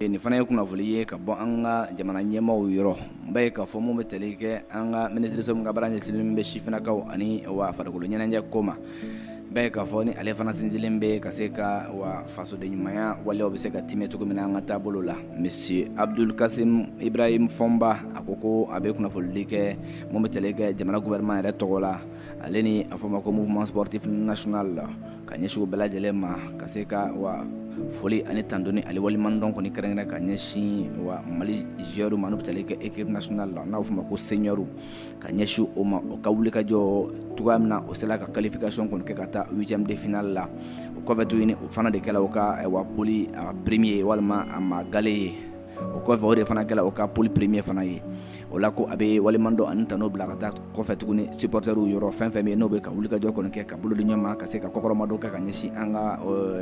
Nin fana ye kunnafoni ye ka bɔ an ka jamana ɲɛmaaw yɔrɔ. N b'a ye k'a fɔ mun bɛ tali kɛ an ka minisiriso min ka baara ɲɛsinnen bɛ sifinnakaw ani wa farikolo ɲɛnajɛ ko ma. N b'a ye k'a fɔ ni ale fana sinsinlen bɛ ka se ka wa fasoden ɲumanya waleyaw bɛ se ka timɛ cogo min na an ka taabolo la. Monsieur Abdul Kasim Ibrahim Fɔnba, a ko ko a bɛ kunnafonili kɛ mun bɛ tali kɛ jamana gouvernement yɛrɛ tɔgɔ la, ale ni a fɔ ma ko Mouvement sportif national, ka ɲɛsin u bɛɛ lajɛlen ma, ka se ka wa foli ani tandoni ani waleɲumandɔn kɔni kɛrɛnkɛrɛn ka ɲɛsin wa Mali joueurs ma, n'o bɛ tali kɛ équipe nationale la, n'a bɛ f'o ma ko senior, ka ɲɛsin o ma, o ka wulikajɔ cogoya min na o sera ka qualification kɔni kɛ ka taa huitième de finale la. O kɔfɛ tuguni, o fana de kɛla o ka wa poule premier walima a ma gale ye. O kɔfɛ, o de fana kɛla o ka poule premier fana ye. O la ko a bɛ waleɲumandɔn ani tanu bila ka taa kɔfɛ tuguni supporters yɔrɔ, fɛn fɛn bɛ yen n'o bɛ ka wulikajɔ kɔni kɛ ka bolo di ɲɔgɔn ma, ka se ka kɔkɔrɔmadon kɛ ka ɲɛsin an ka